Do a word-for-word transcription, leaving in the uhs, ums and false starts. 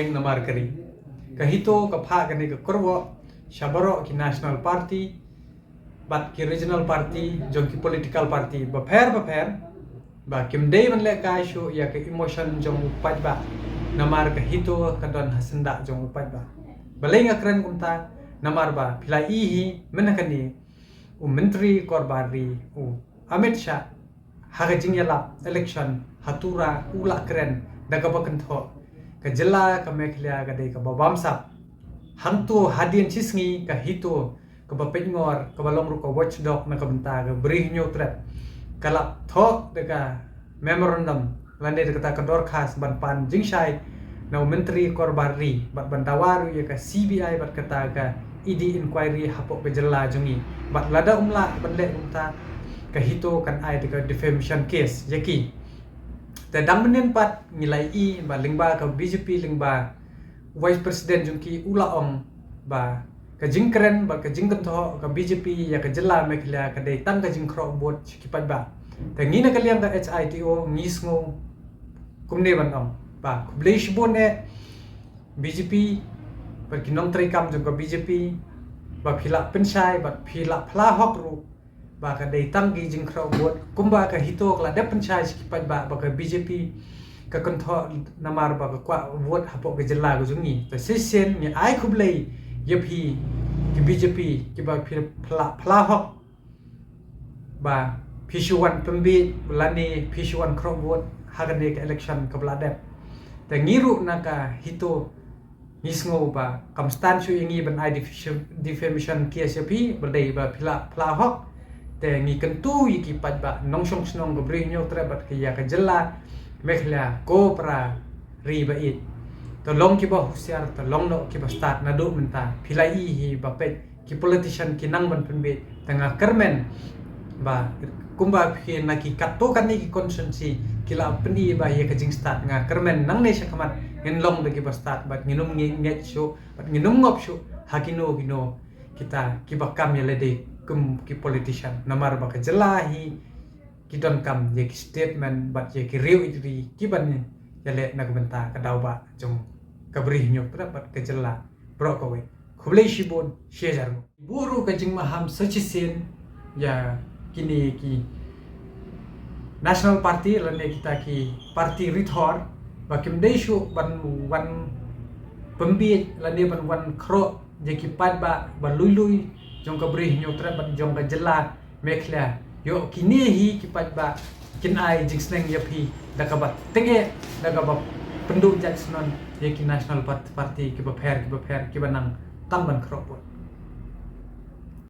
Namar ka ri. Ka HITO ka phah kane ka kyrwoh sha baroh ki national party bad ki regional party jong ki political party bapher bapher, ba kim dei ban lehkai shuh ïa ka emotion jong u paidbah. Namar ka HITO ka don ha syndah jong u paidbah. Balei nga kren kumta? Namar ba phi la i hi mynhynnin u Myntri Korbah Ri, u Amit Shah, ha ka jingïalap election ha Tura u la kren da kaba kynthoh ka jylla ka Meghalaya ka dei kaba bamsap. Hangto hadien shisngi ka HITO kaba peitngor, kaba long ruh ka watchdog na ka bynta ka Bri Hynñiewtrep, ka la thoh da ka memorandum lane da kata ka dorkhas ban pan jingshai na u Myntri Korbah Ri bad ban dawa ruh ïa ka CBI bad kata ka ED inquiry hapoh ka jylla jong ngi. Bad lada um lah ban leh kumta, ka HITO kan ai da ka defamation case ïa ki. Te dang mynnin pat ngi la i ba lyngba ka BJP, lyngba Vice President jong ki u la ong ba ka jingkren bad ka jingkynthoh ka BJP ïa ka jylla Meghalaya ka dei tang ka jingkhroh vote sha ki paidbah. Te ngi na ka liang ka HITO ngi sngew kumne ban ong ba khublei shibun eh BJP bad ki nongtreikam jong ka BJP ba phi la pynshai bad phi la phla hok ruh ba ka dei tang ki jingkhroh vote kumba ka HITO ka la dep pynshai sha ki paidbah ba ka BJP ka kynthoh namar ba ka kwah vote hapoh ka jylla ka jong ngi. Te shisien ngi ai khublei ïa phi ki BJP kiba phi phla, phla hok ba phi shu wan pynbiej lane phi shu wan khroh vote ha kane ka election kaba la dep. Te ngi ruh na ka HITO ngi sngew ba kam stan shuh ïa ngi ban ai defamation, defamation case ïa phi, ba dei ba phi la phla hok. Te ngi kyntu ïa ki paidbah nongshong shnong ka Bri Hynñiewtrep bad ka ïa ka jylla Meghalaya ko para ri ba ïeit. To long kiba husiar, to long noh kiba stad naduh mynta. Phi la i hi ba peit ki politician ki nang ban pynbiej. Te nga kyrmen ba kumba phi na ki katto katne ki constituency ki la pyni ba ïa ka jingstad, nga kyrmen nangne shakhmat ngin long da kiba stad bad ngin ym ngeit shuh bad ngin ym ngop shuh ha kino kino kita kiba kam ïalade kum ki politician. Namar ba ka jylla hi ki donkam ïa ki statement bad ïa ki riew ïeit ri kiban ïaleh na ka bynta ka daw ba jong ka Bri Hynñiewtrep bad ka jylla baroh kawei. Khublei shibun, shi hajar nguh. Buh ruh ka jingmaham sa shisien ïa kine ki National Party lane kita ki party rithor ba kim dei shuh ban wan pynbiej lane ban wan khroh ïa ki paidbah ba lui lui jong ka Bri Hynñiewtrep bad jong ka jylla Meghalaya. Ïoh kine hi ki paidbah kin ai jingsneng ïa phi da kaba tyngeh, da kaba pynduh jait shnong ïa ki National Part-, Party kiba pher kiba pher kiba nang tang ban khroh vote.